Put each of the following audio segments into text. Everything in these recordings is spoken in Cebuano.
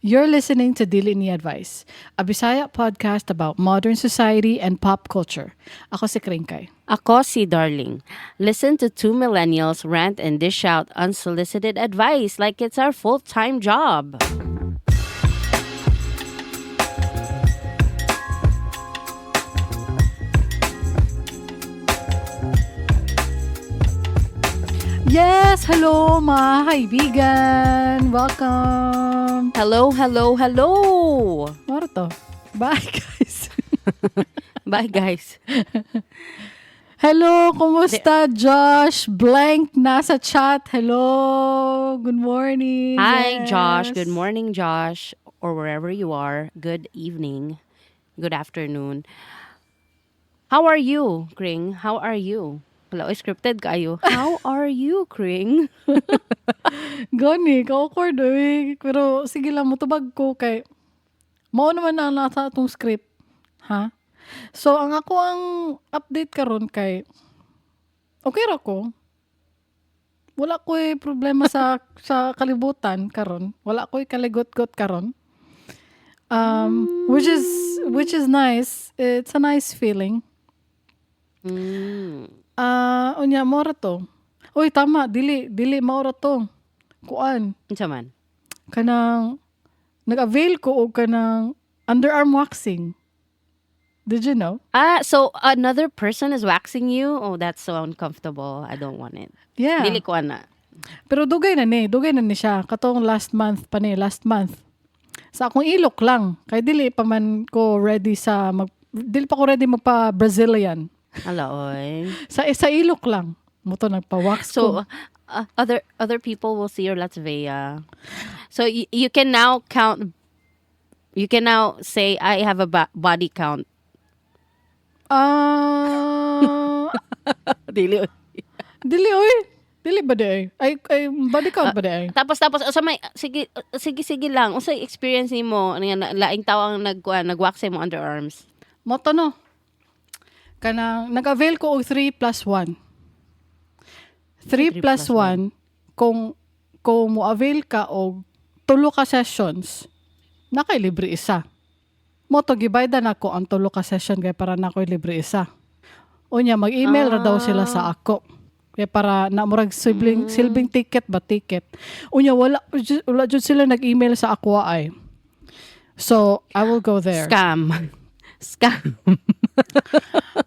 You're listening to Dili Ni Advice, a Bisaya podcast about modern society and pop culture. Ako si Kringkay. Ako si Darling. Listen to two millennials rant and dish out unsolicited advice like it's our full-time job. Yes! Hello mga kaibigan! Welcome! Hello, hello, hello! Moro to. Bye guys! Bye, guys. Hello! Kumusta Josh? Blank nasa chat. Hello! Good morning! Hi, Josh. Yes. Good morning, Josh. Or wherever you are. Good evening. Good afternoon. How are you, Kring? How are you? Wala, oy, scripted kayo. How are you, Kring? Gani, ka-awkward eh. Pero sige lang, mutubag ko kay mao naman na nasa atong script. Ha? So, ang ako ang update karon kay okay ra ko. Wala ko'y problema sa sa kalibutan karon. Wala ko'y kaligot-got karon. Which is nice. It's a nice feeling. Ah, unya mao ra to. Uy, tama, dili dili mao ra to. Kuan, Unsa man? Kanang nag-avail ko og kanang underarm waxing. Did you know? Ah, so another person is waxing you? Oh, that's so uncomfortable. I don't want it. Yeah. Dili ko ana. Pero dugay na ni siya. Katong last month pa ni, last month. Sa akong ilok lang. Kay dili pa man ko ready sa mag dili pa ko ready magpa Brazilian. Ala, oy. Sa ilok lang. Mao to nagpa-wax ko. So other people will see your Latvia. So you can now count. You can now say, "I have a body count." Ah, Dili. Dili oy. Dili ba di ay? Ay, ay body count ba di ay? Tapos sa may sige sige sige lang, unsay experience nimo nga laing tawo ang nagkuan, nagwax sa imo underarms? Mao to no. Kanang nag-avail ko og 3 plus 1. 3 3 plus plus 1 kung mo avail ka og tulo ka sessions, nakay libre isa. Mao to gibaydan nako ang tulo ka session kay para nakoy libre isa. Unya mag-email ra daw sila sa ako. Kay para na murag sibling, silbing ticket ba, ticket. Unya wala jud sila nag-email sa ako ay. So, I will go there. Scam. Scam.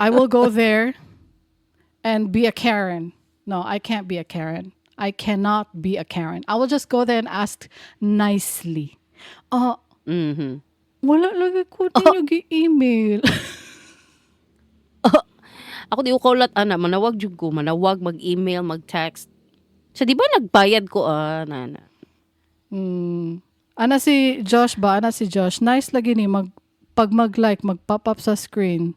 I will go there and be a Karen. No, I can't be a Karen. I cannot be a Karen. I will just go there and ask nicely. Ah, wala lagi ko ninyo gi-email. Ako di ko kaulat ana, manawag jud ko, manawag, mag-email, mag-text. So di ba nagbayad ko ah na, na. Ana si Josh ba? Ana si Josh. Nice lagi ni mag pag mag-like, mag-pop up sa screen.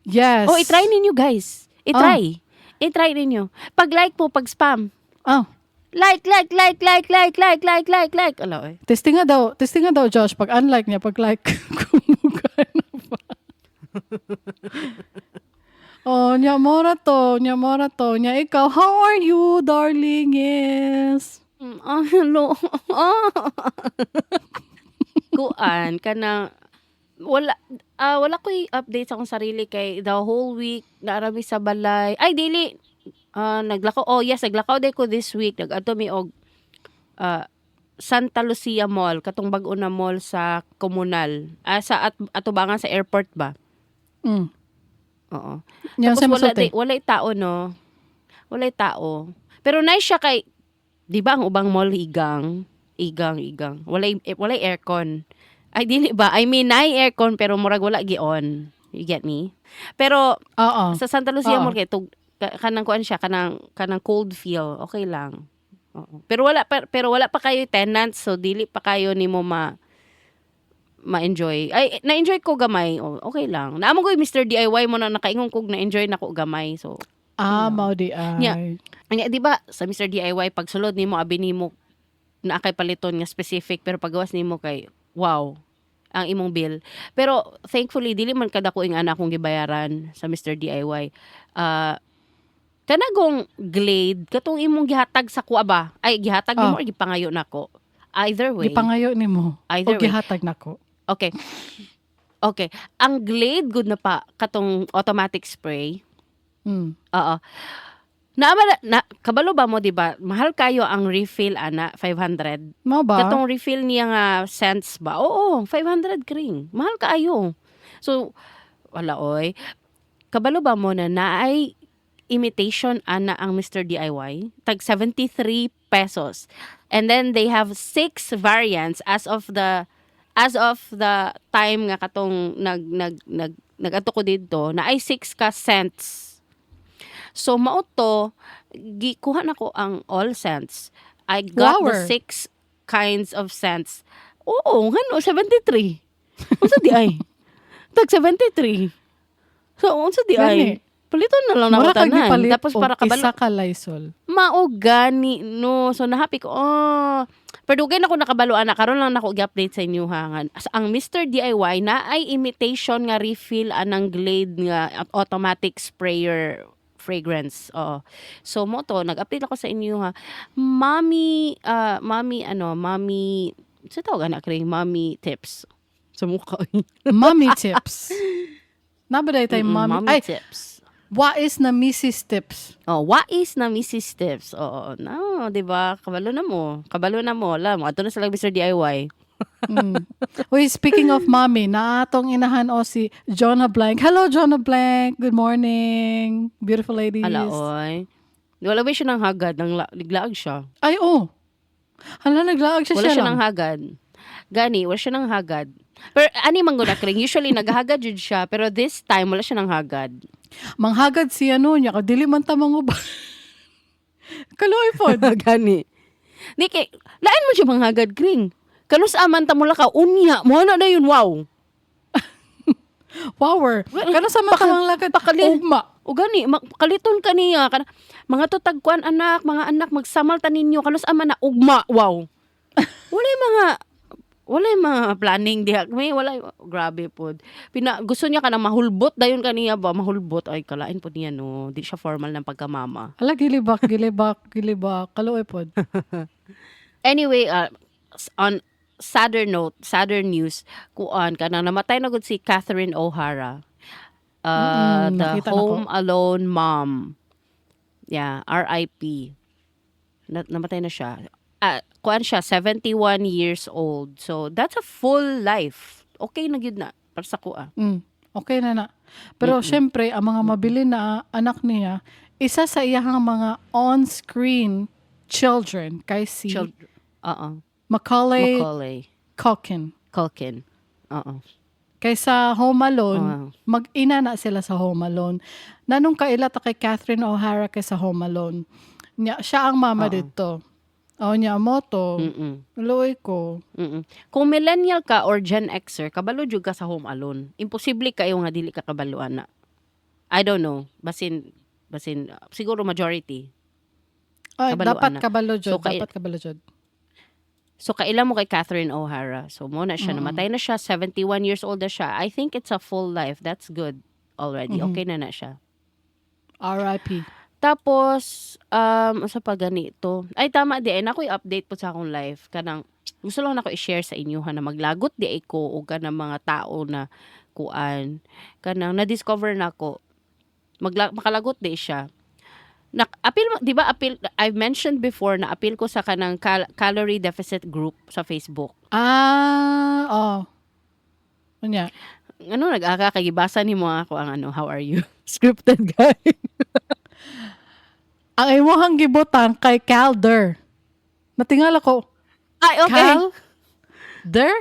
Yes. Oh, i-try ninyo guys. I-try. I-try ninyo. Pag like po, pag spam. Ah, Like, like, like, like, like, like, like, like, like. Ala, eh. Testing nga daw Josh pag unlike niya, pag like, kumuga na ba? Oh, nya mao ra to, nya mao ra to. Nya ikaw, how are you, darling? Yes. Ah, hello. Ah. Kuan, kana wala ko'y update sa akong sarili kay the whole week naa ra mi sa balay. Ay dili. Ah, naglakaw. Oh, yes, naglakaw day ko this week. Nag-adto mi og Santa Lucia Mall, katong bag-o na mall sa Komunal. Ah, sa atubangan sa airport ba? Oo. Nya Tapos sa wala masulti. di, walay tao no. Walay tao. Pero nice siya kay di ba ang ubang mall igang, igang, igang. Walay aircon. Ay dili ba? I mean, naay aircon pero murag wala gi-on. You get me? Pero Oo. sa Santa Lucia Oo. Mall kay tug, kanang kuan siya, kanang cold feel, okay lang. Oo. Pero wala pa kayo tenants so dili pa kayo nimo ma ma-enjoy. Ay, na-enjoy ko gamay. Oh, okay lang. Naamo ko yung Mr. DIY mo na nakaingon kog na-enjoy nako gamay. So, Ah, mao di ay. Nya. Nya, di ba sa Mr. DIY pag sulod nimo abi nimo naa kay paliton nga specific pero pagawas nimo kay wow ang imong bill. Pero thankfully dili man kadako ing ana akong gibayaran sa Mr. DIY. Ah, kanagong Glade katong imong gihatag sa kuha ba? Ay, gihatag nimo Ah. or gipangayo nako? Either way. Gipangayo nimo. Either O way. gihatag nako. Okay. Ang Glade good na pa katong automatic spray. Oo. Na, kabalo ba mo, di ba? Mahal kayo ang refill ana, 500. Mao ba? Katong refill niya nga cents ba? Oo, 500 kring. Mahal kaayo. So, wala oy. Kabalo ba mo na naay imitation ana ang Mr. DIY? Tag 73 pesos. And then they have six variants as of the time nga katong nag nag nag nagadto ko didto na ay six ka scents. So mao to, gikuha nako ang all scents. I got the six kinds of scents. Oo, ngano 73. Unsa di ay? Tag 73. So unsa di ay? Gani. Paliton na lang nako Mura kag tanan. gipalit Tapos og para kabalo isa ka Lysol. Mao gani no. So nahappy ko. Oh. Pero dugay na ko nakabalo ana, karon lang nako gi-update sa inyo ha nga ang Mr. DIY na ay imitation nga refill anang Glade nga automatic sprayer fragrance. Oo. So mao to, nag-update ako sa inyo ha. Mommy mommy ano, mommy sa tawag ana kring mommy tips. Sa mukha. Mommy tips. Nabaday tayo mommy. Mommy Ay, tips. What is na Mrs. Tips? Oh, what is na Mrs. Tips? Oo, no, 'di ba? Kabalo na mo. Kabalo na mo. Alam mo, adto na sila Mr. DIY. Uy, speaking of mommy, na atong inahan o si Jonah Blank. Hello, Jonah Blank. Good morning. Beautiful ladies. Ala, oy. Wala ba siya ng hagad? Nang naglaag siya. Ay, oh. Hala, naglaag siya Wala siya siya lang. ng hagad. Gani, wala siya ng hagad. Pero ani man gud kring usually naghagad jud siya, pero this time wala siya ng hagad. Manghagad siya no niya. Dili man ta manguba. Kaluoy pod. Gani. Di kay lain mo siya manghagad kring. Kanus aman ta mula ka unya, mo na na yun, wow. Power. Kano sa mga manglakad? Ugma. O gani, kaliton ka niya. Kana, mga tutagkuan anak, mga anak, magsamal ta ninyo. Kanus ama na ugma, wow. Wala mga planning diha. May wala, grabe pod. Pina, gusto niya ka na mahulbot dayon kaniya ba mahulbot ay kalain pod niya no. Di siya formal ng pagkamama. Hala, gilibak, gilibak, gilibak. Kaluoy pod. Anyway, on sadder note, sadder news, kuan kanang namatay na gud si Catherine O'Hara. The Nakita na ko. Home Alone mom. Yeah, RIP. Namatay na siya. Ah, kuan siya, 71 years old. So, that's a full life. Okay na gyud na para sa kuha. Okay na na. Pero syempre, ang mga mabilin na anak niya, isa sa iyahang mga on-screen children kay si Oo. Macaulay Macaulay Culkin. Culkin. Oo. Kaysa Home Alone, mag-ina na sila sa Home Alone. Nanong kaila ta kay Catherine O'Hara kay sa Home Alone. Nya, siya ang mama dito. O niya mo to. Luoy ko. Kung millennial ka or Gen Xer, kabalo jud ka sa Home Alone. Imposible kayo nga dili ka kabalo ana. I don't know. Basin siguro majority. Ay, Kabalo, dapat ana. kabalo jud, So, dapat kabalo jud. So kaila mo kay Catherine O'Hara. So mo na siya, namatay na siya, 71 years old na siya. I think it's a full life. That's good already. Okay na na siya. R.I.P. Tapos, sa pa ganito. Ay, tama di. Ay, nako i-update po sa akong life. Kanang, gusto lang nako i-share sa inyo ha, na maglagot di ay ko o kanang mga tao na kuan. Kanang, na-discover nako. Makalagot di siya. Nak apil mo, di ba apil, I've mentioned before na apil ko sa kanang calorie deficit group sa Facebook. Ah, oh. Unya. Ano, nag-aka, kagibasa ni mo ako ang ano, how are you? Scripted guy. Ang imuhang gibutang kay Calder. Natingala ko. Ay, okay. Calder?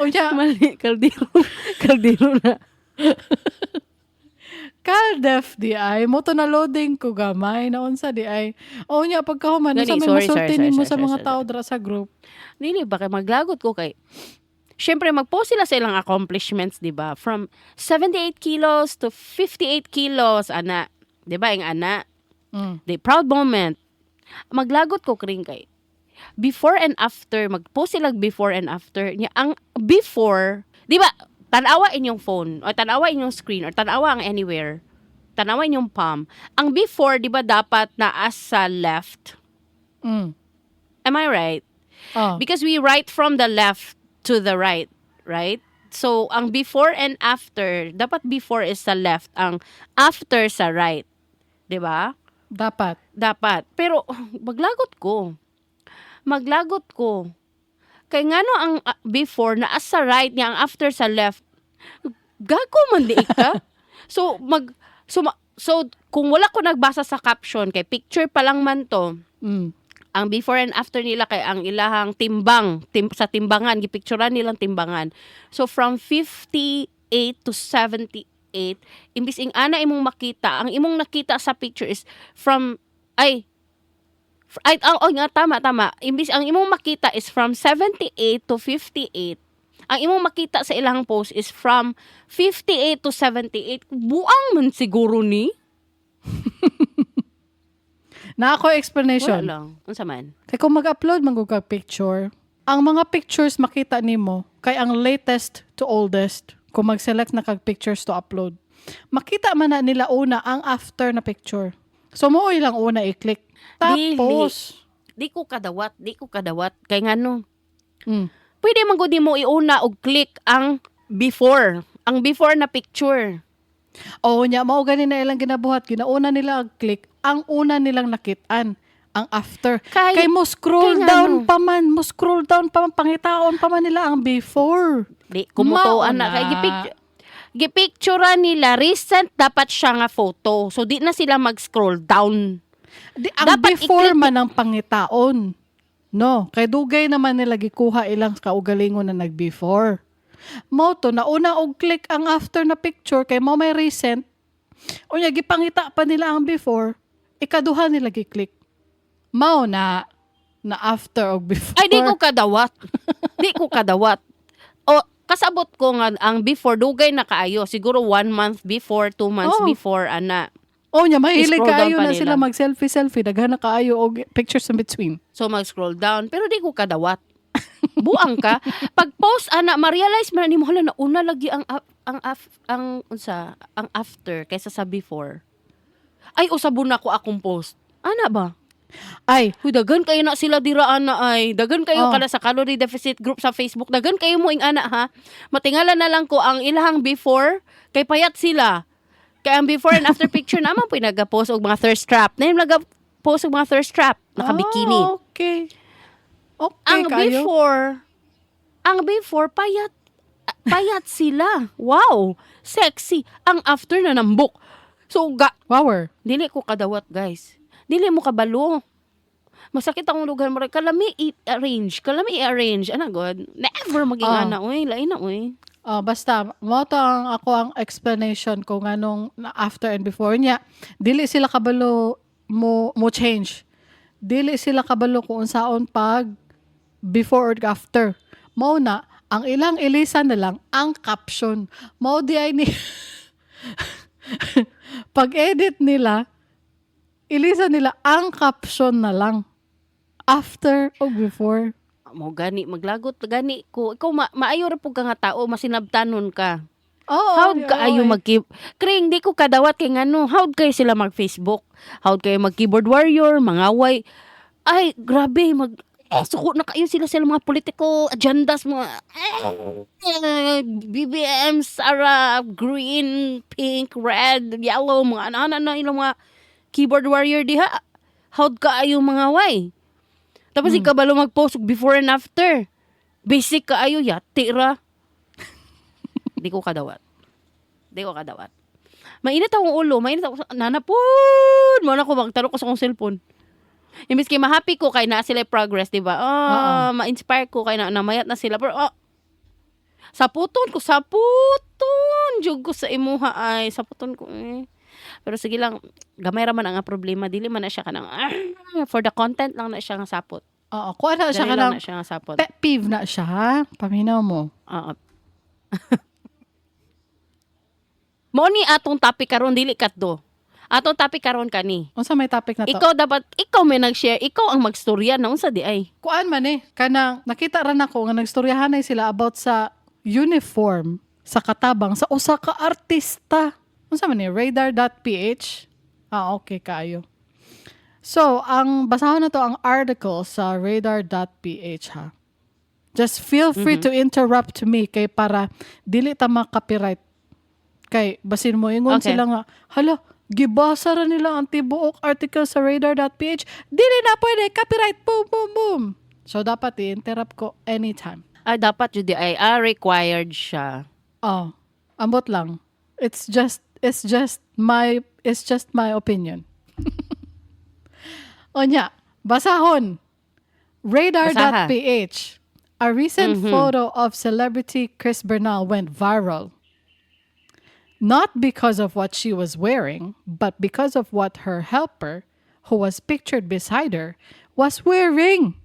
Unya, Mali, kaldero. Kaldero na. Caldef di ay mo to na loading ko gamay na unsa di ay. O nya pagkahuman Gani, unsa may sorry, masulti sorry, nimo sorry, sa sorry, mga sorry. tao dra sa group. Dili ba kay maglagot ko kay syempre, mag-post sila sa ilang accomplishments, 'di ba? From 78 kilos to 58 kilos, ana. 'Di ba, ang ana? The proud moment. Maglagot ko kring kay before and after, mag-post sila before and after. Nya ang before, 'di ba? Tanawa inyong phone or tanawa inyong screen or tanawa ang anywhere. Tanawa inyong palm. Ang before, 'di ba, dapat naa sa left? Am I right? Oh. Because we write from the left to the right, right? So, ang before and after, dapat before is sa left, ang after sa right. 'Di ba? Dapat. Dapat. Pero, maglagot ko. Maglagot ko. Kay ngano ang before naa sa right niya, ang after sa left? Gago man di ka. So, kung wala ko nagbasa sa caption, kay picture pa lang man to, ang before and after nila kay ang ilahang timbang sa timbangan, gipicturan nilang timbangan. So from 58 to 78, imbis ing ana imong makita, ang imong nakita sa picture is from ay ay oh, nga, tama, tama. Imbis ang imong makita is from 78 to 58, ang imong makita sa ilang post is from 58 to 78. Buang man siguro ni. Na ako explanation. Wala lang. Unsa man? Kay kung mag-upload man gud ka picture, ang mga pictures makita nimo kay ang latest to oldest kung mag-select na kag pictures to upload. Makita man na nila una ang after na picture. So mo ilang una i-click. Tapos, Di ko kadawat, di ko kadawat. Kay ngano? Pwede man gud mo iuna og click ang before, ang before na picture. Oo nya, mao gani na ilang ginabuhat, ginauna nila ang click ang una nilang nakitaan, ang after. Kay mo scroll kay down ngano? pa man, mo scroll down pa man, pangitaon pa man nila ang before. Di kumutuan na Mauna. kay gipicture nila recent dapat siya nga photo. So di na sila mag-scroll down. Di, ang Dapat before i-click man ang pangitaon. No, kay dugay naman nila gikuha ilang kaugalingon na nag-before. Mo to nauna og click ang after na picture kay mo may recent. Unya gipangita pa nila ang before, ikaduha nila gi-click. Mao na na after og before. Ay, di ko kadawat. Di ko kadawat. O kasabot ko nga ang before dugay na kaayo. Siguro one month before, 2 months before ana. Oh, nya mahilig I-scroll down kaayo pa na nila. sila mag-selfie selfie, daghan na kaayo og pictures in between. So mag-scroll down pero di ko kadawat. Buang ka. Pag post ana, ma-realize man nimo, hala, nauna lagi ang unsa ang after kaysa sa before. Ay, usabon na ko akong post. Ana ba? Ay, Huy, dagan kayo na sila dira ana ay. Dagan kayo kada sa calorie deficit group sa Facebook. Dagan kayo mo ing ana ha. Matingala na lang ko ang ilahang before kay payat sila. Kay ang before and after picture naman po nagapost og mga thirst trap. Na yung nagapost og mga thirst trap, naka-bikini. Ah, okay. Okay Ang kaayo. before, ang before payat payat sila. Wow, sexy. Ang after na nambok. So ga Wower. Dili ko kadawat, guys. Dili mo kabalo. Masakit akong lugar mo. Kalami i-arrange. Kalami i-arrange. Ana god. Never maging ana oy. Lain na oy. Oh, basta mo to ang ako ang explanation kung anong na after and before niya. Dili sila kabalo mo mo change. Dili sila kabalo kung unsaon pag before or after. Mao na ang ilang ilisan na lang ang caption. Mao di ay ni pag-edit nila, ilisan nila ang caption na lang. After o before. Mo gani maglagot gani ko. Ikaw maayo ra pud ka nga tao, masinabtanon ka. Oo, How kaayo oy. mag Kring di ko kadawat kay ngano. How kayo sila mag Facebook? How kayo mag keyboard warrior, mangaway? Ay, grabe mag suko na kayo sila sila mga political agendas, mga BBM, Sara, green, pink, red, yellow, mga ano na ilang mga keyboard warrior diha. How kaayo mga way? Tapos ikabalo mag-post og before and after. Basic kaayo yati ra. Di ko kadawat. Di ko kadawat. Mainit akong ulo, mainit ako. Nanapod! Mo na ko magtalo ko sa akong cellphone. Imbis kay ma-happy ko kay naa sila progress, di ba? Ah, ma-inspire ko kay na namayat na sila. Pero saputon ko, saputon! Jug ko sa imuha ay, saputon ko eh. Pero sige lang, gamay ra man ang problema. Dili man na siya kanang, for the content lang na siya nga sapot. Oo, kuha na siya Dali lang kanang na siya nga sapot. Pet peeve na siya, ha? Paminaw mo. Oo. Mo ni atong topic karon, dili katdo. Atong topic karon kani. Unsa may topic na to? Ikaw dapat ikaw may nag-share, ikaw ang magstorya na unsa di ay. Kuan man eh, kanang nakita ra nako nga nagstoryahanay sila about sa uniform sa katabang sa usa ka artista. Unsa man ni radar.ph? Ah, okay kaayo. So, ang basahon na to ang article sa radar.ph ha. Just feel free to interrupt me kay para dili ta ma-copyright. Kay basin mo ingon sila nga, "Hala, gibasa ra nila ang tibuok article sa radar.ph. Dili na pwede, copyright, boom, boom, boom." So, dapat i-interrupt ko anytime. Ay, dapat jud ay required siya. Oh, ambot lang. It's just my opinion. Onya, basahon. Radar.ph. A recent photo of celebrity Kris Bernal went viral. Not because of what she was wearing, but because of what her helper, who was pictured beside her, was wearing.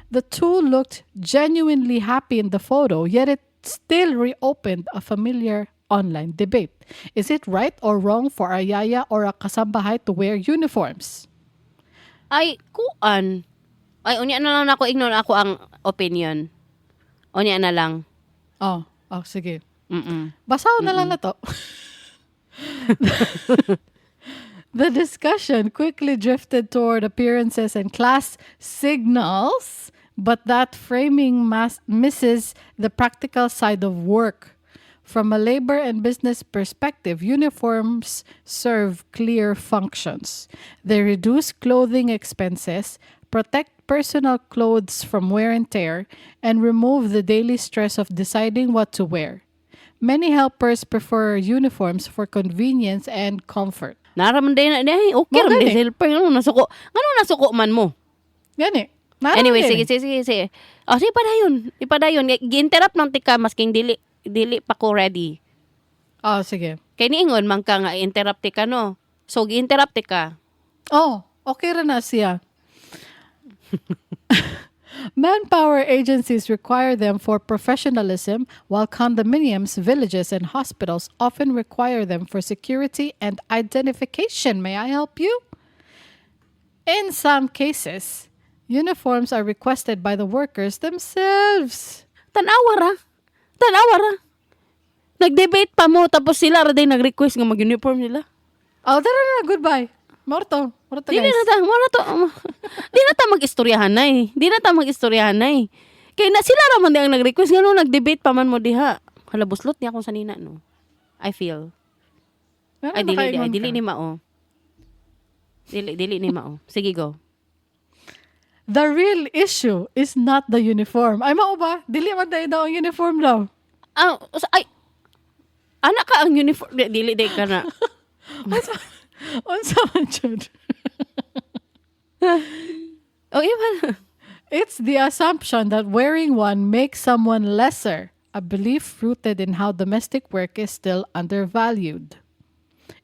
The two looked genuinely happy in the photo, yet it still reopened a familiar online debate. Is it right or wrong for a yaya or a kasambahay to wear uniforms? Ay, kuan. Ay, unya na lang ako ignon ako ang opinion. Unya na lang. Oh, sige. Basahon na lang na to. The discussion quickly drifted toward appearances and class signals, but that framing misses the practical side of work. From a labor and business perspective, uniforms serve clear functions. They reduce clothing expenses, protect personal clothes from wear and tear, and remove the daily stress of deciding what to wear. Many helpers prefer uniforms for convenience and comfort. Nara man din na, eh, okay Mao ra man gani. din helper ngano nasuko. Ngano nasuko man mo? Gani. Nara Anyway, man sige, din. sige, sige, sige. Oh, sige, padayon. Ipadayon. Gi-interrupt nang tika masking dili pa ko ready. Oh, sige. Kay niingon man ka nga interrupt ka, no. So gi-interrupt ka. Oh, okay ra na siya. Manpower agencies require them for professionalism, while condominiums, villages, and hospitals often require them for security and identification. May I help you? In some cases, uniforms are requested by the workers themselves. Tanawa ra. Tanawa ra. Nag-debate pa mo tapos sila ra day nag-request nga mag-uniform nila. Oh, tara na, goodbye. Morto. Morto, Di guys. na ta, mo na to. Di na ta mag-istoryahan na eh. Di na ta mag-istoryahan na eh. Kay na sila ra man di ang nag-request ngano nag-debate pa man mo diha. Hala, buslot niya akong sanina, no. I feel. Ngano Ay, dili di, ay nakaingon dili ka? ni mao. Dili dili ni mao. Sige, go. The real issue is not the uniform. Ay, mao ba? Dili man tayo daw ang uniform daw. Ah, ay anak ka ang uniform. Di, dili di ka na. Unsa man jud? Oh, iba. It's the assumption that wearing one makes someone lesser, a belief rooted in how domestic work is still undervalued.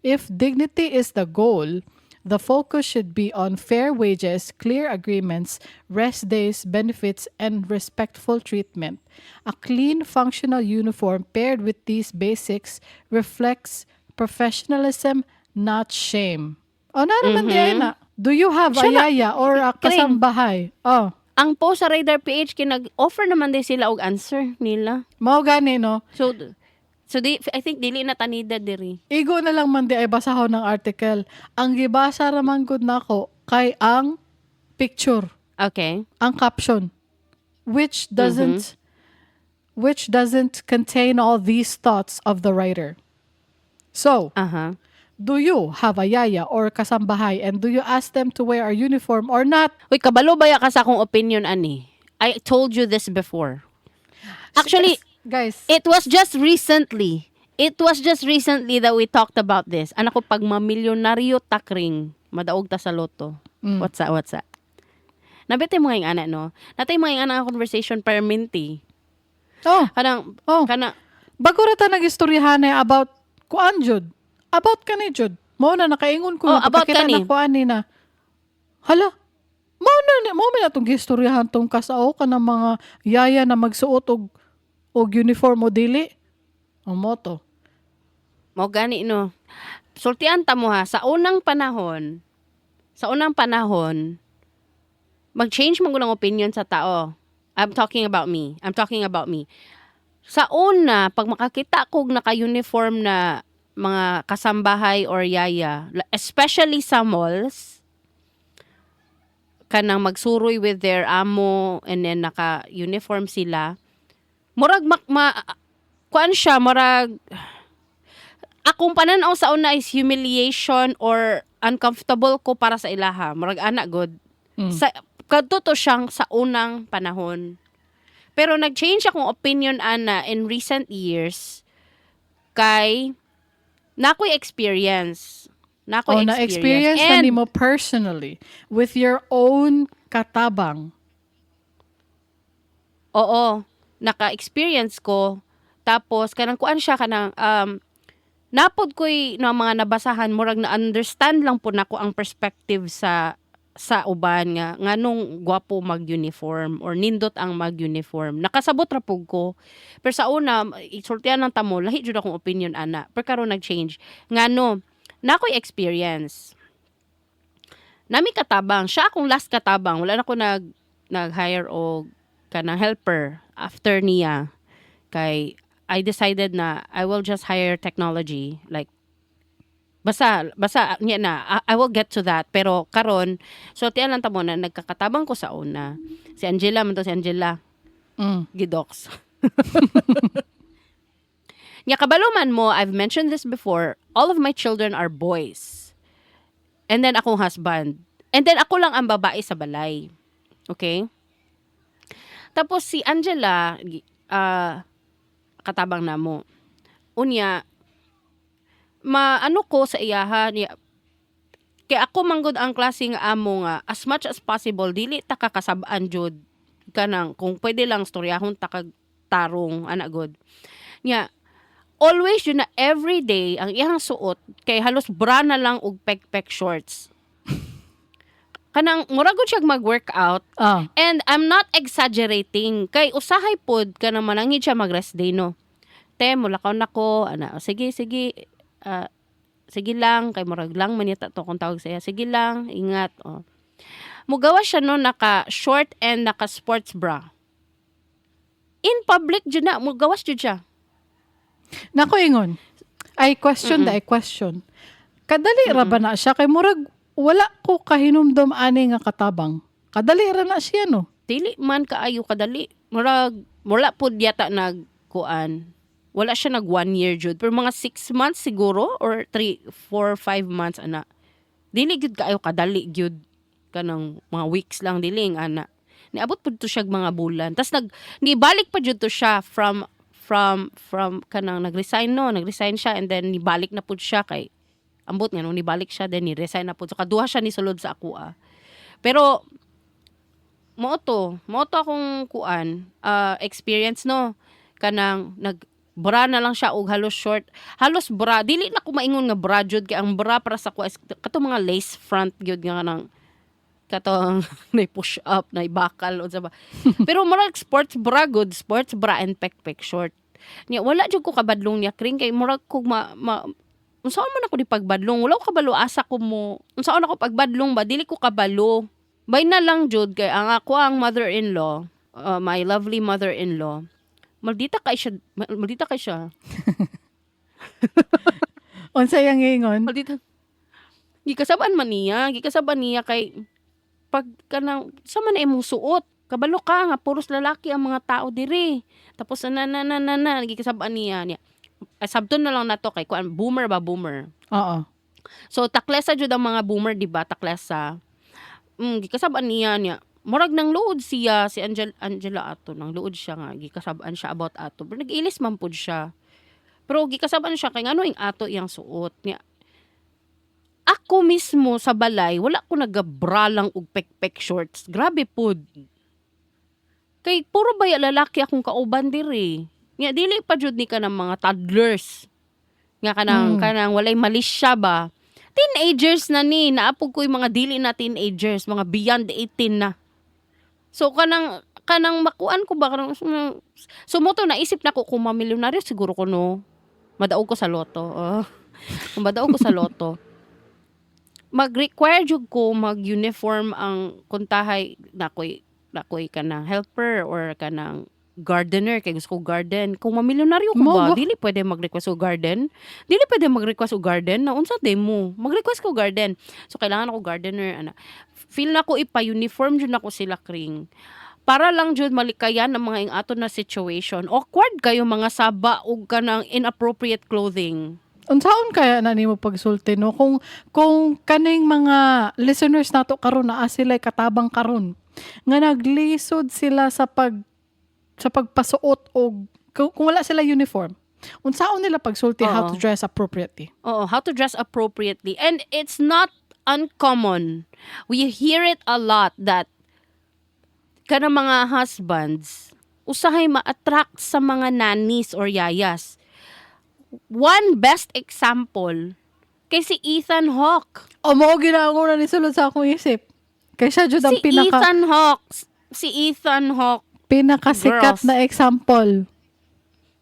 If dignity is the goal, the focus should be on fair wages, clear agreements, rest days, benefits, and respectful treatment. A clean, functional uniform paired with these basics reflects professionalism, not shame. O na naman di ay na. Do you have a Siya na- yaya or a Kring. kasambahay? Oh, Ang post sa Radar PH kay nag-offer naman din sila og answer nila. Mao gani, no? So di, I think dili na tanida diri. Igo na lang man di ay basahon ng article. Ang gibasa ra man gud nako kay ang picture, ang caption, which doesn't contain all these thoughts of the writer. So, do you have a yaya or kasambahay and do you ask them to wear a uniform or not? Uy, kabalo ba ka sa akong opinion ani? I told you this before. Actually, guys, it was just recently. It was just recently that we talked about this. Anak ko, pag mamilyonaryo takring, madaog ta sa loto. What's that? What's that? Nabete mga yung ana, no? Natay mga yung ana ang conversation perminti. Oh, Kanang, oh. kana, Bago ra ta nagistoryahan eh about kuan jud. About kani jud. Mao na nakaingon ko Oh, na about pagkakita kani. na kuan ni na. Hala. Mao na ni mao man atong gistoryahan tong kasao ka ng mga yaya na magsuot og uniform o dili. Ang moto. Mo gani, no. Sultian ta mo ha, sa unang panahon, mag-change man gud ang opinion sa tao. I'm talking about me. I'm talking about me. Sa una, pag makakita kog naka-uniform na mga kasambahay or yaya, especially sa malls, Kanang magsuroy with their amo and then naka-uniform sila. Murag ma kuan siya, murag akong pananaw sa una is humiliation or uncomfortable ko para sa ilaha. Murag ana gud. Sa kadto to siyang sa unang panahon. Pero nag-change akong opinion ana in recent years kay nakoy experience. Nakoy Oh, na-experience na And, nimo personally with your own katabang. Oo, naka-experience ko. Tapos kanang kuan siya, kanang napod ko'y no, mga nabasahan, murag na understand lang po nako ang perspective sa uban nga nganong gwapo mag-uniform or nindot ang mag-uniform. Nakasabot ra pug ko. Pero sa una, isultian ng tamo, lahi jud akong opinion ana. Pero karon nag-change. Ngano, nakoy experience. Nami katabang, siya akong last katabang. Wala na ko nag-hire og kanang helper after niya. Kay I decided na I will just hire technology, like basta basta niya na I will get to that, pero karon so tiyan lang tamo na nagkakatabang ko sa una, si Angela man to, si Angela. Gidox. Nya kabalo man mo, I've mentioned this before, all of my children are boys. And then akong husband. And then ako lang ang babae sa balay. Okay? Tapos si Angela, katabang namo. Unya, maano ko sa iyaha niya, kay ako manggod ang klase nga amo nga as much as possible dili ta kakasab-an jud, kanang kung pwede lang storyahon ta kag tarong ana god. Nya always yun na every day ang iyang suot kay halos bra na lang og pekpek shorts, kanang mura gud siya mag-workout. And I'm not exaggerating. Kay usahay pod kanang manangid siya mag-rest day, no. "Te, mulakaw na ko." Ana, "Sige, sige. Ah, sige lang." Kay murag lang man yata to kung tawag sa iya. "Sige lang, ingat." Oh. Mugawa siya no, naka short and naka sports bra. In public jud na, mugawas jud siya. Nako ingon. I question da, I question. Kadali ra ba na siya kay murag wala ko kahinumdom ani nga katabang? Kadali ra na siya, no? Dili man kaayo kadali. Murag wala pud yata nagkuan. Wala siya nag one year jud. Pero mga 6 months siguro or 3, 4, 5 months ana. Dili gyud kaayo kadali gyud. Kanang mga weeks lang, dili ang ana. Niabot pud to siya mga bulan. Tas nibalik pa jud to siya from kanang nag-resign, no, nag-resign siya and then nibalik na pud siya kay ambot nga nung nibalik siya, then ni-resign na pud. So kaduha siya ni sulod sa ako ah. Pero mao to akong kuan, experience, no. Kanang nag bra na lang siya og halos short, halos bra. Dili na ko maingon nga bra jud kay ang bra para sa ko is katong mga lace front gyud nga kanang katong na push up, na bakal unsa ba. Pero murag sports bra good, sports bra and pekpek short. Nya wala jud ko kabadlong niya kring kay murag kog ma unsaon man ako di pagbadlong, wala ko kabalo asa ko mo unsaon ako pagbadlong ba, dili ko kabalo. Bay na lang jud kay ang ako ang mother-in-law, my lovely mother-in-law. Maldita kay siya, maldita kay siya. Unsa yang ingon? Maldita. Gikasab-an man niya, gikasab-an niya kay pag kanang sa man na imong suot. Kabalo ka nga puros lalaki ang mga tao diri. Tapos na na na na na gikasab-an niya niya. Ay, sabton na lang nato kay kuan, boomer ba, boomer. Oo. So taklesa jud ang mga boomer, di ba? Taklesa. Gikasab-an niya niya. Murag nang luod siya si Angela ato, nang luod siya nga gikasab-an siya about ato. Pero nag-ilis man pud siya. Pero gikasab-an siya kay ngano ing ato iyang suot niya. Ako mismo sa balay, wala ko nagabra lang og pekpek shorts. Grabe pud. Kay puro baya lalaki akong kauban diri. Nga dili pa jud ni ka ng mga toddlers. Nga kanang kanang walay malisya ba. Teenagers na ni, naapog ko yung mga dili na teenagers, mga beyond 18 na. So kanang kanang makuan ko ba, kanang so mo to naisip na ko kung mamilyonaryo siguro ko, no. Madaog ko sa loto. Oh. Kung madaog ko sa loto, mag-require jud ko mag-uniform ang kuntahay nakoy kanang helper or kanang gardener kay gusto ko garden. Kung mamilyonaryo ko Mo ba, ba? Dili pwede mag-request og garden. Dili pwede mag-request og garden na unsa day mo. Mag-request ko garden. So kailangan ako gardener ana. Feel na ko ipa-uniform jud nako sila, Kring. Para lang jud malikayan ang mga ing-ato na situation. Awkward kayo mga saba og kanang inappropriate clothing. Unsaon kaya na nimo pagsulti, no, kung kaning mga listeners nato karon naa sila katabang karon nga naglisod sila sa pagpasuot og kung wala sila uniform, unsaon nila pagsulti how to dress appropriately? Oo, how to dress appropriately. And it's not uncommon. We hear it a lot that kana mga husbands usahay ma-attract sa mga nannies or yayas. One best example kay si Ethan Hawke. O mao ginako na nisulod sa akong isip kay siya jud ang Si pinaka Ethan Hawke. Si Ethan Hawke. Pinakasikat Girls. Na example.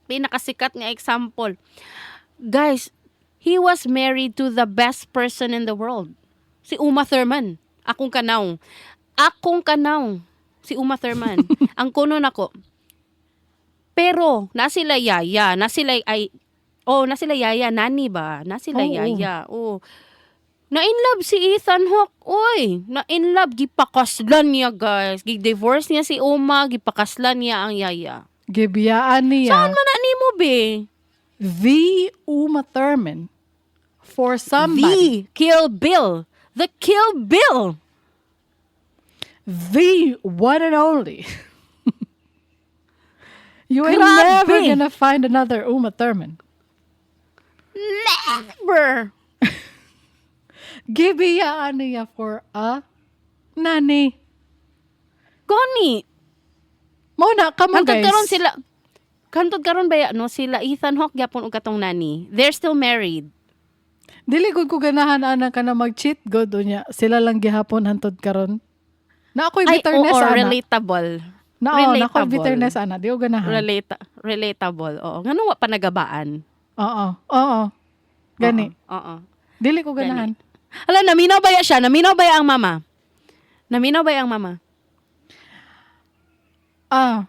Pinakasikat nga example. Guys, he was married to the best person in the world. Si Uma Thurman. Akong kanaw. Akong kanaw. Si Uma Thurman. Ang kuno nako. Pero, na sila yaya. Na sila, ay, oh, na sila yaya. Nani ba? Na sila yaya. Oh. Na in love si Ethan Hawke. Uy, na in love. Gipakaslan niya, guys. Gi-divorce niya si Uma. Gipakaslan niya ang yaya. Gibiyaan niya Saan man na nimo, be? The Uma Thurman for somebody. The Kill Bill. The Kill Bill. The one and only. You ain't Grabe. Never gonna find another Uma Thurman. Never. Gibiyaan niya for a nanny. Gani. Mao na kamo, Hantod guys. karon sila. Hantod karon ba ya, no, sila Ethan Hawke gyapon og katong nani. They're still married. Dili gud ko ganahan ana ka na mag-cheat god unya. Sila lang gihapon hantod karon. Na ako'y Ay, bitterness oo, ana. Relatable. Na oo, na ako'y Relatable. bitterness ana. Di ko ganahan. Relatable. Oo. Ngano wa pa nagabaan? Oo. Oo. Gani. Oo. Oo. Dili ko ganahan. Hala, naminaw ba ya siya? Naminaw ba ya ang mama? Naminaw ba ya ang mama? Ah.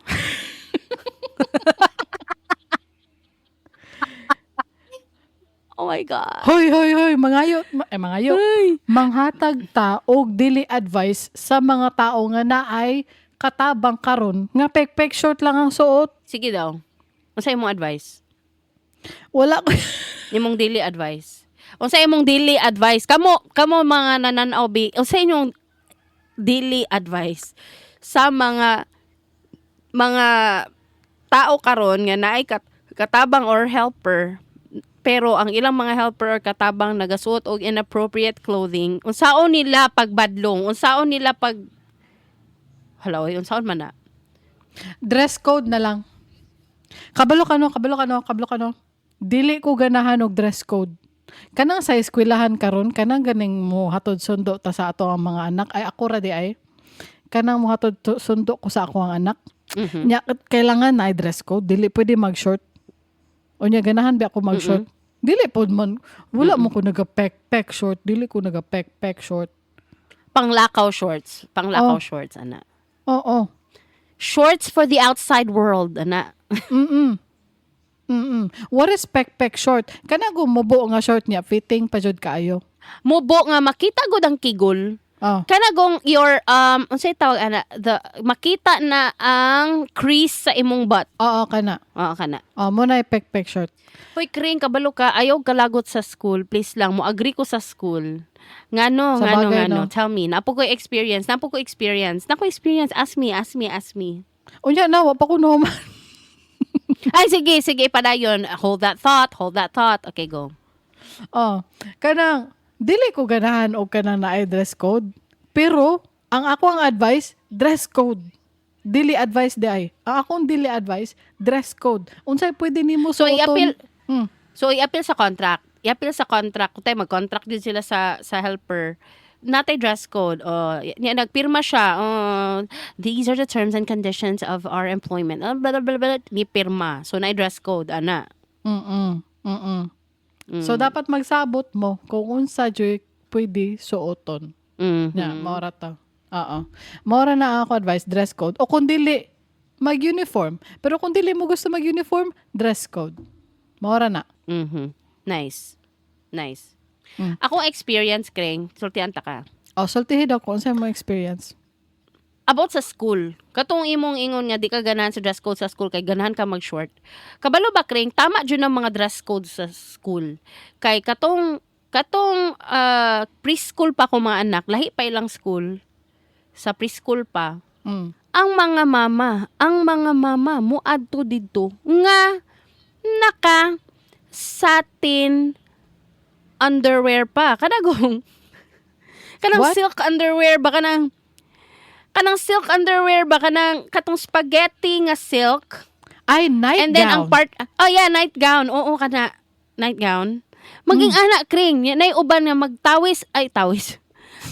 Oh my God. Hoy, hoy, hoy, mangayo, mangayo. Manghatag ta og dili advice sa mga tao nga naay katabang karon nga pek-pek short lang ang suot. Sige daw. Unsa imong advice? Wala ko. Imong daily advice. Unsa imong daily advice? Kamo kamo mga nananaw bi, unsa inyong daily advice sa mga tao karon nga naay katabang or helper, pero ang ilang mga helper or katabang nagasuot og inappropriate clothing? Unsaon nila pagbadlong? Unsaon nila pag, hala oy, unsaon man na? Dress code na lang. Kabalo ka no, kabalo ka no, kabalo ka no. Dili ko ganahan og dress code. Kanang sa eskwelahan karon, kanang ganing mo hatod sundo ta sa ato ang mga anak, ay ako ra di ay. Kanang mo hatod sundo ko sa ako ang anak. Nya kailangan na ay dress code, dili pwede mag-short. Unya ganahan ba ako mag-short? Dili pod man, wala mo ko naga pek pek short, dili ko naga pek pek short. Panglakaw shorts, panglakaw Oh. shorts ana. Oo. Shorts for the outside world ana. What is pek pek short? Kana gumubo nga short niya, fitting pa jud kaayo. Mubo nga makita gud ang kigol. Oh. Kana gong your unsay tawag ana, the makita na ang crease sa imong butt. Oo, kana. Oo, kana. Oh, mo na pek pek short. Hoy Kring, kabalo ka, ayaw kalagot sa school. Please lang mo agree ko sa school. Ngano, Sa ngano, bagay, ngano. no? Tell me. Napo ko experience, napo ko experience. Nako experience. Ask me, ask me, ask me. Unya na, wa pa ko nahuman. Ay, sige, sige, padayon. Hold that thought, hold that thought. Okay, go. Oh, kanang dili ko ganahan og kanang naay dress code. Pero ang ako ang advice, dress code. Dili advice di ay. Ang akong dili advice, dress code. Unsay pwede nimo So, suoton? So, i-appeal sa contract. I-appeal sa contract. Kung tayo, mag-contract din sila sa helper. Natay dress code. Oh, niya, nagpirma siya. Oh, "These are the terms and conditions of our employment." Oh, blah, blah, blah, blah. Ni pirma. So, na dress code, ana. So dapat magsabot mo kung unsa jud pwede suoton. Yeah, maora to. Oo. Maora na ako advice, dress code. O kung dili, mag-uniform. Pero kung dili mo gusto mag-uniform, dress code. Mao ra na. Nice. Nice. Akong experience, Kreng, sultian ta ka. O, sultihi daw kung unsa mo experience. About sa school. Katong imong ingon nga di ka ganahan sa dress code sa school kay ganahan ka mag-short. Kabalo ba, Kreng, tama jud ang mga dress code sa school. Kay katong preschool pa ko mga anak, lahi pa ilang school. Sa preschool pa, ang mga mama muadto didto nga naka satin underwear pa. Kanagong kanang What? Silk underwear ba, kanang silk underwear ba, kanang katong spaghetti nga silk. Ay, nightgown. And then ang part, oh yeah, nightgown. Oo, kana nightgown. Maging anak, Kring, nay uban nga magtawis, ay tawis.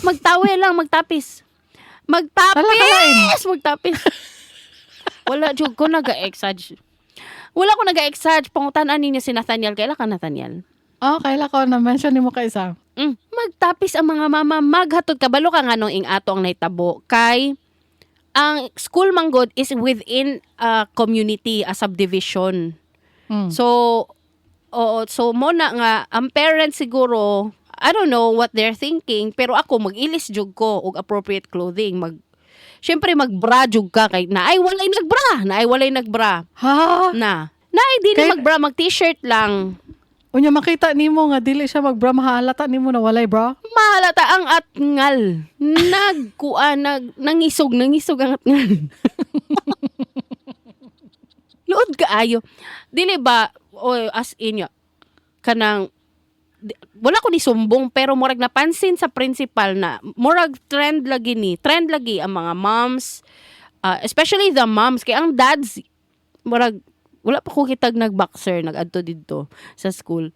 Magtawi lang, magtapis. Magtapis, Hala, kalain. Magtapis. Wala jud ko naga-exage. Wala ko naga-exage. Pangutan-an ninyo si Nathaniel. Kaila ka, Nathaniel? Oh, kaila ko na mention nimo ka isa. Magtapis ang mga mama, maghatod, kabalo ka nganong ing ato ang nahitabo kay ang school manggod is within a community, a subdivision. So, oo, so mo na nga ang parents siguro, I don't know what they're thinking, pero ako mag-ilis jud ko og appropriate clothing, syempre magbra jud ka kay naay walay nagbra, naay walay nagbra. Ha? Na. Naay dili magbra, mag t-shirt lang. Unya makita nimo nga dili siya magbra, mahalata nimo na walay bra. Mahalata ang atngal. Nagkuan, nangisog, nangisog ang atngal. Luod kaayo. Dili ba o as in ya, kanang wala ko ni sumbong pero murag napansin sa principal na murag trend lagi ni trend lagi ang mga moms, especially the moms, kay ang dads murag wala pa ko kitag nag-boxer nag-adto didto sa school.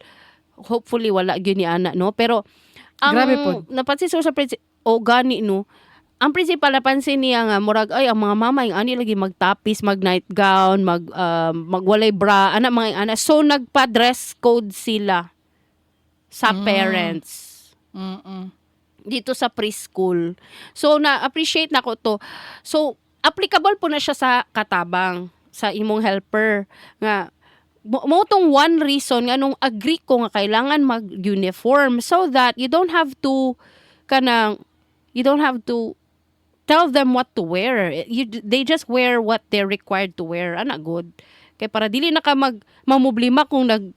Hopefully wala gyud ni ana, no? Pero ang Grabe pod. napansin sa principal o gani, no, ang principal napansin niya nga murag ay ang mga mama yung ani lagi magtapis, mag nightgown, magwalay bra ana, mga ana. So nagpa dress code sila sa parents dito sa preschool. So na-appreciate na ko to. So applicable po na siya sa katabang, sa imong helper nga mo tong one reason nga nung agree ko nga kailangan mag-uniform so that you don't have to kanang you don't have to tell them what to wear. They just wear what they're required to wear. Ana good. Kay para dili na ka mag mamoblema kung nag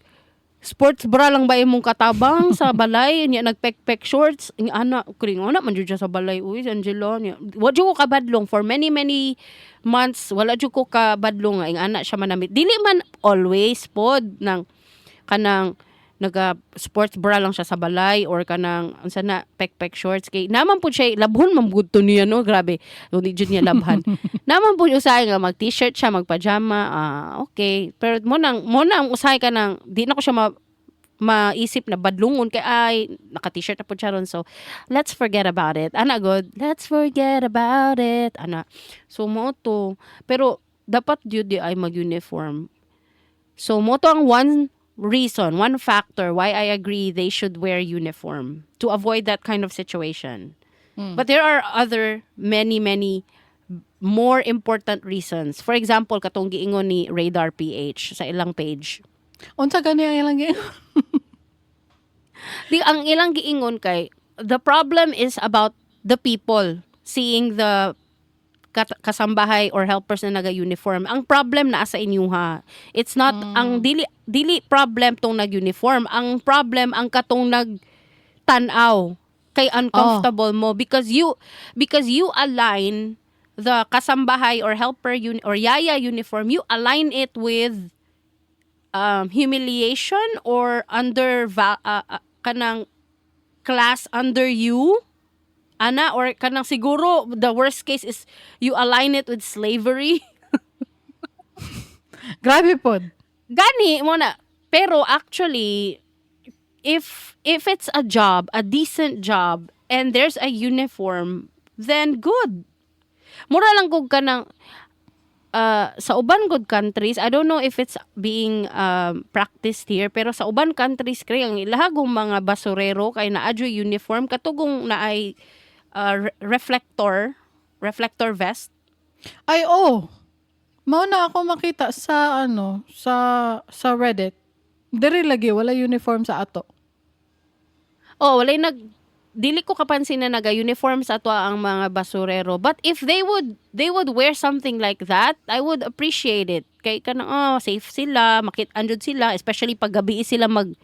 sports bra lang ba imong katabang sa balay niya, nagpekpek shorts ing ana, kring ana man jud siya sa balay, uy, si Angelo niya. Wa jud ko kabadlong for many, many months. Wala jud ko kabadlong nga ing ana siya manamit. Dili man always pod nang kanang naga sports bra lang siya sa balay or kanang unsa na, pekpek shorts, kay naman pud siya labhon man gud to niya, no? Grabe, hindi jud niya labhan. Naman pud usahay nga mag t-shirt siya, magpajama, ah, okay. Pero mo nang usahay ka nang di na ko siya maisip na badlungon kay ay naka t-shirt na pud siya ron, so let's forget about it, ana good, let's forget about it, ana. So mo to, pero dapat jud di ay mag-uniform. So mo to ang one reason, one factor why I agree they should wear uniform, to avoid that kind of situation. But there are other many, many more important reasons. For example, katong giingon ni Radar PH sa ilang page. Unsa gani ang ilang giingon? Di ang ilang giingon kay the problem is about the people seeing the kasambahay or helpers na naga-uniform. Ang problem naa sa inyuha. It's not ang dili dili problem tong nag-uniform. Ang problem ang katong nag tan-aw kay uncomfortable mo because you align the kasambahay or helper or yaya uniform, you align it with humiliation or under kanang class under you ana, or kanang siguro the worst case is you align it with slavery. Grabe pod. Gani mo na. Pero actually, if it's a job, a decent job, and there's a uniform, then good. Mura lang kog kanang sa uban good countries, I don't know if it's being practiced here, pero sa uban countries kay ang ilahagong mga basurero kay naa juy uniform, katugong naay reflector vest. Ay, oh. Mao na ako makita sa ano, sa Reddit. Diri lagi wala uniform sa ato. Oh, walay nag dili ko kapansin na naga-uniform sa ato ang mga basurero. But if they would wear something like that, I would appreciate it. Kay kanang, oh, safe sila, makit-an jud sila, especially pag gabi sila mag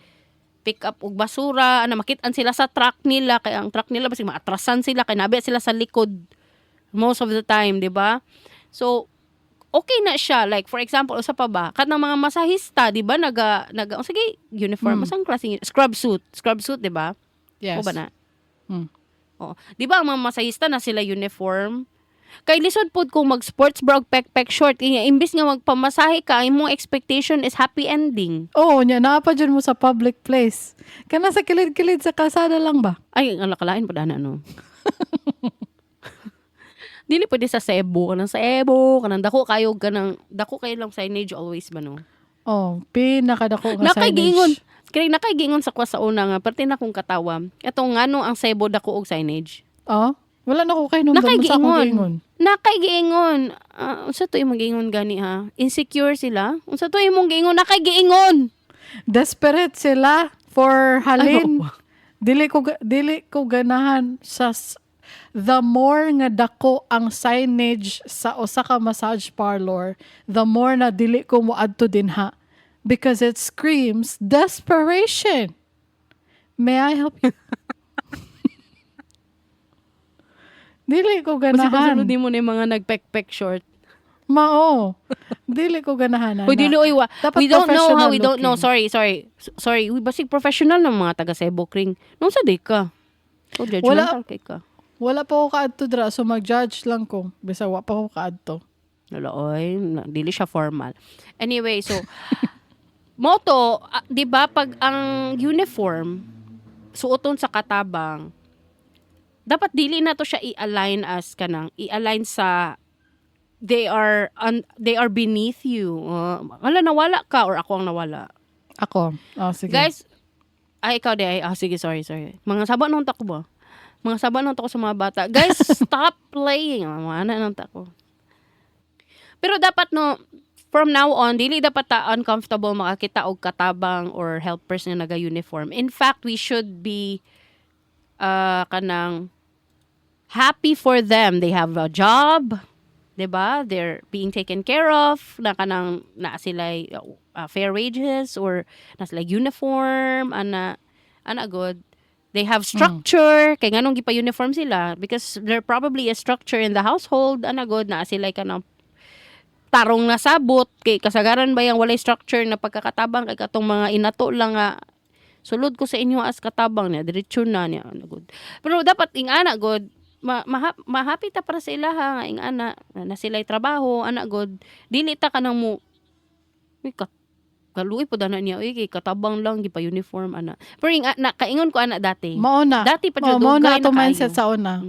pick up og basura, ana, makit-an sila sa truck nila, kay ang truck nila basig maatrasan sila kay nabi sila sa likod most of the time, di ba? So okay na siya. Like, for example, usa pa ba, kanang mga masahista, di ba, naga, oh, sige, uniform, mm, klaseng scrub suit, scrub suit, di ba? Yes. O ba na? Mm. Oo. Di ba ang mga masahista na sila uniform? Kay lisod pod kung mag sports bra og pek-pek short. Kaya imbis nga magpamasahe ka, ang imong expectation is happy ending. Oo, nya naa pa jud mo sa public place. Kana sa kilid-kilid sa kalsada lang ba? Ay, ang lakalain pa na, no. Dili pwede sa Cebu, kanang Cebu, kanang dako kayo, kanang dako kayo lang signage always ba, no? Oh, pinakadako nga Nakay giingon. Signage. Kaya nakay giingon sa kwa sa una nga parte na kong katawa. Atong ngano ang Cebu dako og signage? Oh, wala na ko kay nung sa akong Nakay giingon. giingon. Nakay giingon. Ah, unsa to imong giingon gani, ha? Insecure sila? Unsa to imong giingon? Nakay giingon. Desperate sila for halin. Ano? Dili ko ganahan sa the more nga dako ang signage sa usa ka massage parlor, the more na dili ko moadto dinha because it screams desperation. May I help you? Dili ko Kasi ganahan. pasulod mo na yung mga nagpek-pek short. Mao. Dili ko ganahan, Uy, ana. dili, oy, wa. Dapat We don't know how, professional we don't know. looking. Sorry, sorry. Sorry. Uy, basig professional ng mga taga Cebu, Kring. Nung sa day ka. Oh, judgmental kay ka. Wala pa ko kaadto dra, so mag-judge lang ko. Bisa wa pa ko kaadto. Wala, oy, dili siya formal. Anyway, so, moto, ah, di ba, pag ang uniform, suoton sa katabang, dapat dili na to siya i-align as kanang, i-align sa they are beneath you. Wala, nawala ka or ako ang nawala? Ako. Oh, sige. Guys, ay, ikaw di ay, ah, sige, sorry, sorry. Mga saba nung tako ba? Mga saba nung tako sa mga bata. Guys, stop playing. Ah, mga anak nung tako. Pero dapat, no, from now on, dili dapat ta uncomfortable makakita og katabang or helpers nga naga-uniform. In fact, we should be kanang happy for them. They have a job, 'di ba? They're being taken care of, na kanang na sila fair wages or na sila uniform, ana ana good. They have structure, kay nganong gipa-uniform sila, because there probably a structure in the household, ana good, na sila kanang tarong na sabot, kay kasagaran ba yung walay structure na pagkakatabang, kay katong mga inato lang nga sulod ko sa inyo as katabang niya, diretso na niya, ana good. Pero dapat ing ana good, mahappy ta para sa ilaha nga ing ana na sila'y trabaho, ana good. Dili ta kanang mo, uy, kaluoy po dana niya, uy, kay katabang lang gipa uniform, ana. Pero ing ana, kaingon ko ana dati. Mao na. Dati pa Mao, jud mao na dugay ato na kaayo. Mindset sa una.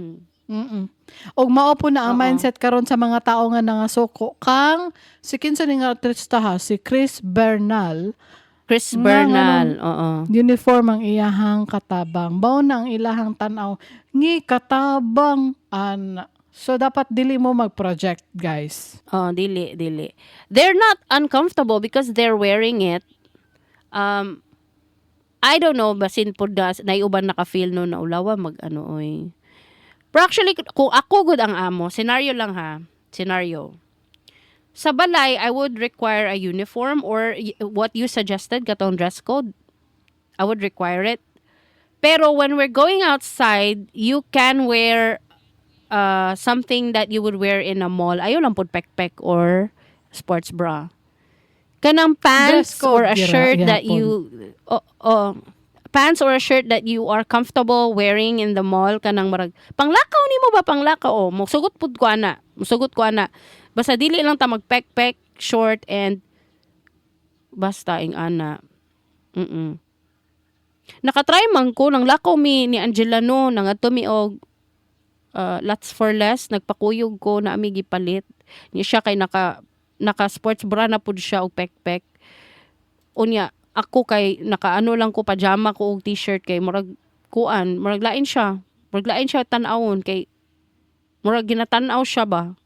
Og mao po na ang mindset karon sa mga tao nga nangasuko kang si kinsa ni nga artista, ha, si Chris Bernal. Chris Nga, Bernal, oo. Uniform ang iyahang katabang. Mao na ang ilahang tan-aw ngi katabang, ana. So dapat dili mo mag-project, guys. Oh, dili, dili. They're not uncomfortable because they're wearing it. I don't know, basin po na, naiuban naka-feel no na ulawa mag ano, oy. Pero actually, kung ako gud ang amo, scenario lang ha, scenario. Sa balay, I would require a uniform or what you suggested, katong dress code. I would require it. Pero when we're going outside, you can wear something that you would wear in a mall. Ayaw lang pud pek-pek or sports bra. Kanang pants Dress code or a gira, shirt that gyapon. You oh, oh, pants or a shirt that you are comfortable wearing in the mall, kanang marag panglakaw nimo ba, panglakaw, oh, mosugot pud ko ana, mosugot ko ana, basta dili lang ta magpek-pek short and basta ing ana. Nakatry man ko nang lakaw mi ni Angela, no, nangadto mi og Lots for Less, nagpakuyog ko na ami gipalit niya siya kay naka sports bra na pud siya og pekpek. Unya ako kay nakaano lang ko, pajama ko og t-shirt, kay murag kuan, murag lain siya tan-awon, kay murag ginatan-aw siya ba.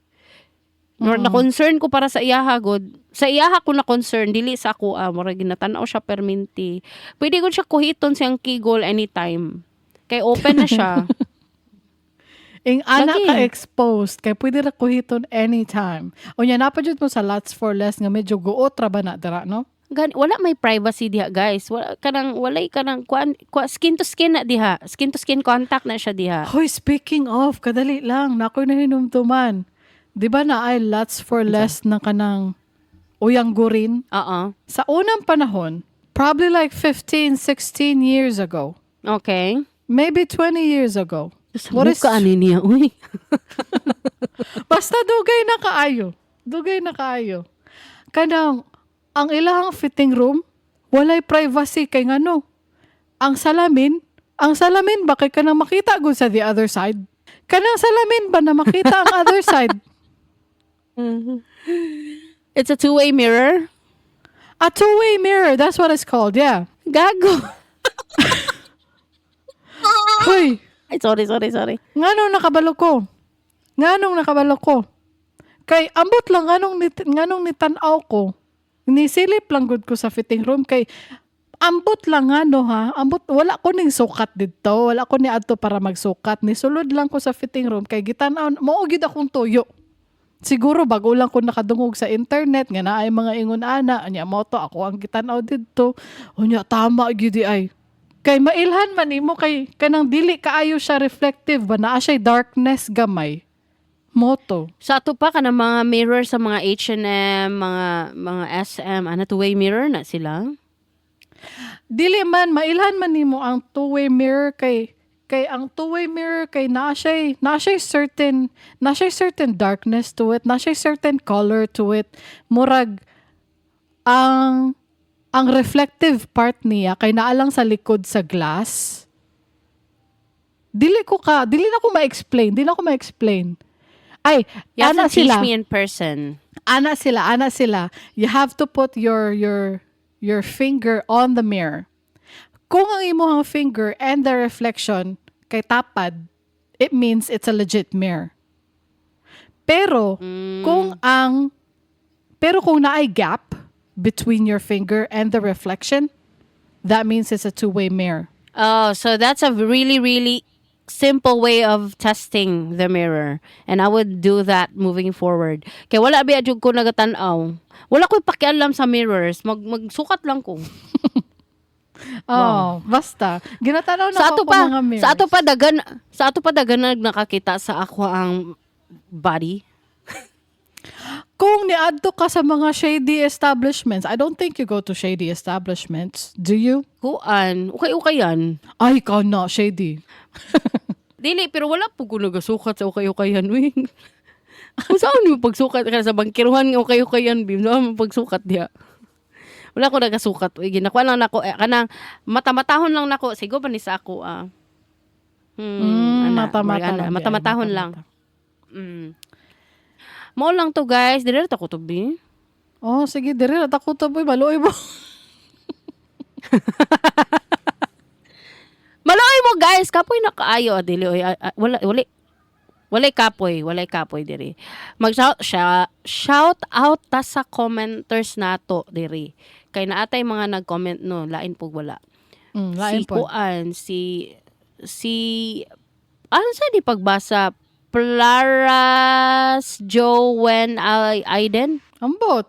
Nor na concern ko para sa iyaha god. Sa iyaha ko na concern, dili sa ako ah, murag ginatan-aw siya perminti. Pwede ko siya kuhiton siyang kigol anytime. Kay open na siya. Ing ana Lagi. ka exposed kay pwede ra kuhiton anytime. Unya naa pa jud mo sa Lots for Less nga medyo guot ra ba na dira, no? Gan wala may privacy diha, guys. Wala kanang walay kanang kuan kuan, skin to skin na diha. Skin to skin contact na siya diha. Hoy, speaking of, kadali lang, nakoy nahinumduman. Di ba naay Lots for Less na kanang uyang gurin? Oo. Sa unang panahon, probably like 15, 16 years ago, maybe 20 years ago. What is ka ani niya, uy? Basta dugay na kaayo. Dugay na kaayo. Kanang ang ilahang fitting room, walay privacy kay ngano. Ang salamin ba kay kanang makita gud sa the other side? Kanang salamin ba na makita ang other side? It's a two-way mirror. A two-way mirror, that's what it's called, yeah. Gago. Hoy, Ay, sorry, sorry, sorry. Nganong nakabalo ko? Nganong nakabalo ko? Kay ambot lang nganong nitan-aw ko. Nisilip lang gud ko sa fitting room kay ambot lang ngano ha. Ambot wala ko ning sukat didto. Wala ko ni adto para magsukat. Nisulod lang ko sa fitting room kay gitan-aw mao gid akong tuyo. Siguro bago lang ko nakadungog sa internet nga naay mga ingon ana, anya mo to ako ang gitan-aw didto. Unya tama gyud ay. Kay mailhan man nimo kay kanang dili kaayo siya reflective ba, naa siya darkness gamay. Moto. Sa ato pa kanang mga mirror sa mga H&M, mga SM, ano, two-way mirror na sila. Dili man mailhan man nimo ang two-way mirror kay ang two-way mirror kay naa siya certain darkness to it, naa siya certain color to it. Murag ang reflective part niya kay naa lang sa likod sa glass. Dili na ko ma-explain, dili na ko ma-explain. Ay, You have ana to teach sila. me in person. Ana sila, ana sila. You have to put your finger on the mirror. Kung ang imong finger and the reflection kay tapad, it means it's a legit mirror. Pero kung naay gap between your finger and the reflection, that means it's a two-way mirror. Oh, so that's a really, really simple way of testing the mirror. And I would do that moving forward. Kay wala biya jud ko nagatan-aw. Wala ko'y pakialam sa mirrors. Magsukat lang ko. Oh, basta. Ginatanaw na Sa ato ko pa, mga mirrors. Sa ato pa dagan nakakita sa ako ang body. Kung niadto ka sa mga shady establishments, I don't think you go to shady establishments. Do you? Kuan, ukay-ukay yan. Ay, ikaw na, shady. Dili, pero wala po ko nagasukat sa ukay-ukayan, wing. Kung saan mo pagsukat ka sa bangkiruhan nga ukay-ukayan, bim, saan mo pagsukat diha? Wala ko nagasukat, uy. Ginakuha lang nako, eh, kanang mata-matahon lang nako. Sigo ba ni sa ako, ah. Mm, Ana, mata-mata murag ana, lang di ay, mata-matahon lang. mata-mata. Mao lang to, guys. Dili ra ta ko to, bi. Oh, sige, dire na takot boy, maluoy mo. Maluoy mo, guys. Kapoy na kaayo. Ah, dili, oy, ah, ah, wala, wala. Walay kapoy, walay kapoy diri. Mag shout siya, shout out ta sa commenters nato diri. Kay naatay mga nag-comment no, lain pug wala. Lain Si po. Kuan, si si ano sa di pagbasa, Plaras Jowen Aiden. Ambot.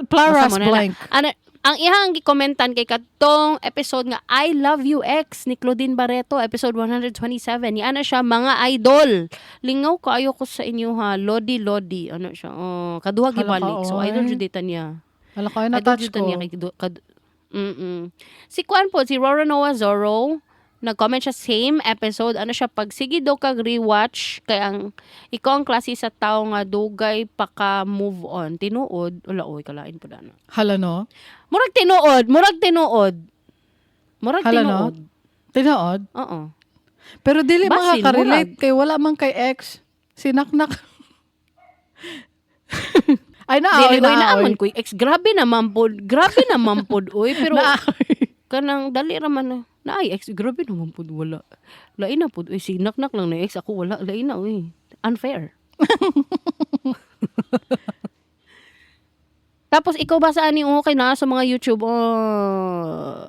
Plaras Basta mo na na. blank. Ano, ang ihang gikomentan kay katong episode nga I Love You Ex ni Claudine Barreto, episode 127. Ni ana siya, "Mga idol. Lingaw kaayo ko sa inyo ha. Lodi lodi." Ano siya? Oh, kaduha Hala ka, gibalik. So idol oy. jud dita niya. Hala ko, ay Idol na-touch jud ta ko. niya kay Si Kuan po, si Rora Noah Zorro, nag-comment siya same episode. Ano siya, "Pag sige daw kag rewatch, kay ang ikaw ang klase sa tao nga dugay pa ka move on." Tinuod, wala oy, kalain po na. Hala no? Murag tinuod, murag tinuod. Murag Hala, no? tinuod. Tinuod? Oo. Pero dili Basin, makaka-relate kay wala man kay ex. Sinaknak. Ay, naaoy, Dili oy, naaoy. naaman ko ex. Grabe naman pod. Grabe naman pod oy, pero Naaoy. kanang dali ra man na. Naay ex, grabe naman pod wala. Lain na pod oy, sinaknak lang na ex ako, wala, lain na oy. Unfair. Tapos ikaw ba sa ani, okay na sa mga YouTube? Oh.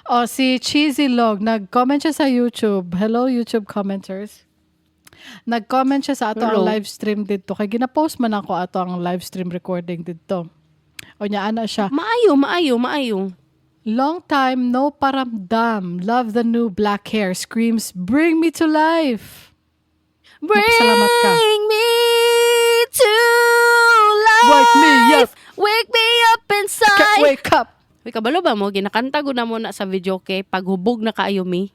Oh, si Cheesy Log, nag-comment siya sa YouTube. Hello, YouTube commenters. Nag-comment siya sa ato ang Hello. Live stream dito. Kay gina-post man ako ato ang live stream recording dito. O niya, ana siya. Maayo, maayo, maayo. "Long time no paramdam. Love the new black hair. Screams, 'Bring me to life.'" Bring Magpasalamat ka. Me to life. Wake me up. Wake me up inside. Can't wake up. Uy, kabalo ba mo? Ginakanta ko na muna sa video kay paghubog na kaayo mi.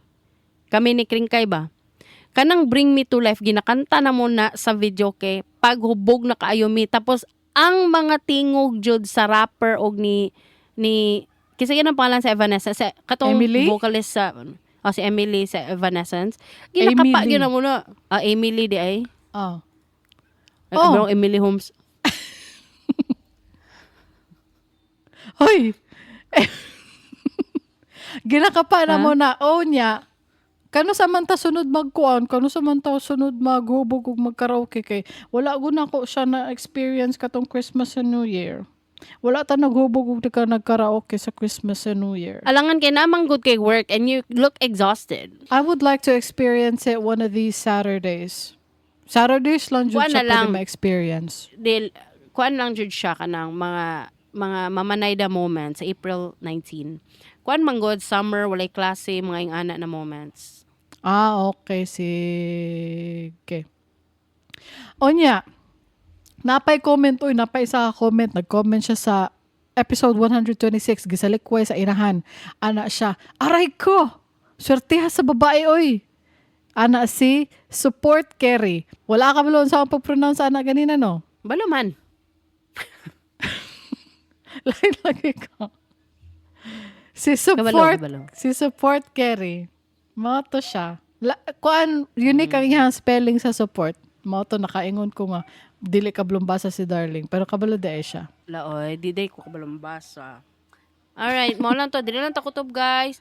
Kami ni Kringkay ba? Kanang "Bring Me to Life", ginakanta na muna sa video kay paghubog na kaayo mi. Tapos, ang mga tingog jud sa rapper og ni kasi yan ang pangalan sa Evanescence sa katong Emily? Vocalist sa, oh, si Emily sa Evanescence, ginakapa Emily. gyud na muna. Ah, Emily di ay. Oh. Ay, Oh. oh. Emily Holmes. Hoy! Ginakapa na Ha? mo na, oh niya, kano sa man ta sunod magkuan, kano sa man ta sunod maghubog ug magkaraoke kay wala gud nako siya na experience katong Christmas and New Year. Wala ta naghubog ug di ka nagkaraoke sa Christmas and New Year. Alangan kay namang good kay work and you look exhausted. I would like to experience it one of these Saturdays. Saturdays lang jud Kuan siya na lang. pwede ma-experience. Dil kuan lang jud siya kanang mga mamanayda moments sa April 19. Kuan man god, summer, walay klase, mga ingana na moments. Ah, okay. Sige. Onya, napay comment, uy, napay isa ka comment. Nag-comment siya sa episode 126, gisalikway sa inahan. Ana siya, "Aray ko! Swertiha sa babae, oy!" Ana si Support Kerry. Wala ka balon sa akong pag-pronounce ana ganina, no? Balo man. Lain lagi ko. Si Support, Kabalo, kabalo. si Support Kerry. Mao to siya. La, kuan, unique ang iyang spelling sa support. Mao to nakaingon ko nga dili ka blumbasa si Darling, pero kabalo di siya. Laoy, di day ko kabalong basa. Alright, mao lang to. Dili lang ta kutob, guys.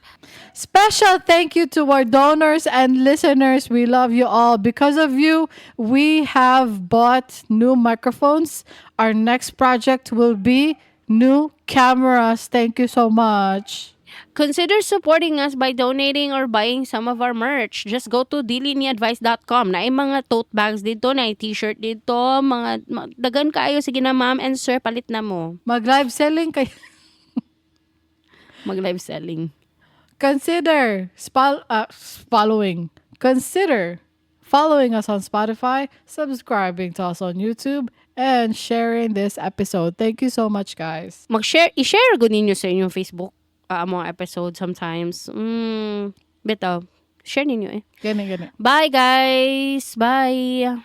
Special thank you to our donors and listeners. We love you all. Because of you, we have bought new microphones. Our next project will be new cameras. Thank you so much. Consider supporting us by donating or buying some of our merch. Just go to diliniadvice.com. Naay mga tote bags dito, naay t-shirt dito, mga dagan kaayo. Sige na, ma'am and sir, palit na mo. Mag live selling kay Mag live selling. Consider following. Consider following us on Spotify, subscribing to us on YouTube, and sharing this episode. Thank you so much, guys. Mag-share, i-share gud ninyo sa inyong Facebook mga episode sometimes. Bitaw. Share ninyo eh. Gani, gani. Bye, guys. Bye.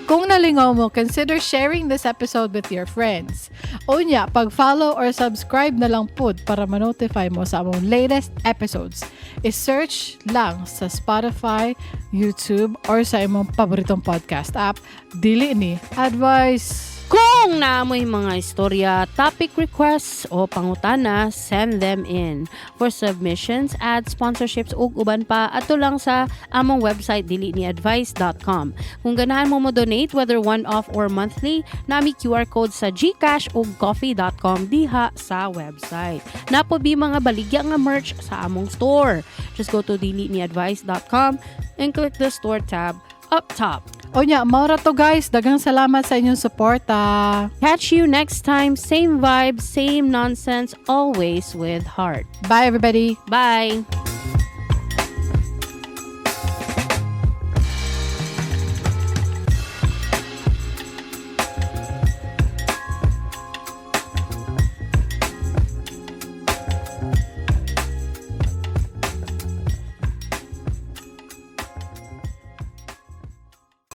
Kung nalingaw mo, consider sharing this episode with your friends. Unya, pag-follow or subscribe na lang pud para ma-notify mo sa among latest episodes. I-search lang sa Spotify, YouTube, or sa imong paboritong podcast app, Dili Ni Advice. Kung naamoy mga istorya, topic requests o pangutana, send them in. For submissions, ads, sponsorships ug uban pa, adto lang sa among website diliniadvice.com. Kung ganahan mo mo donate, whether one-off or monthly, nami QR code sa GCash ug coffee.com diha sa website. Naa pod bi mga baligya nga merch sa among store. Just go to diliniadvice.com and click the store tab up top. Unya, mao ra to, guys. Daghang salamat sa inyong suporta. Catch you next time. Same vibe, same nonsense, always with heart. Bye, everybody. Bye.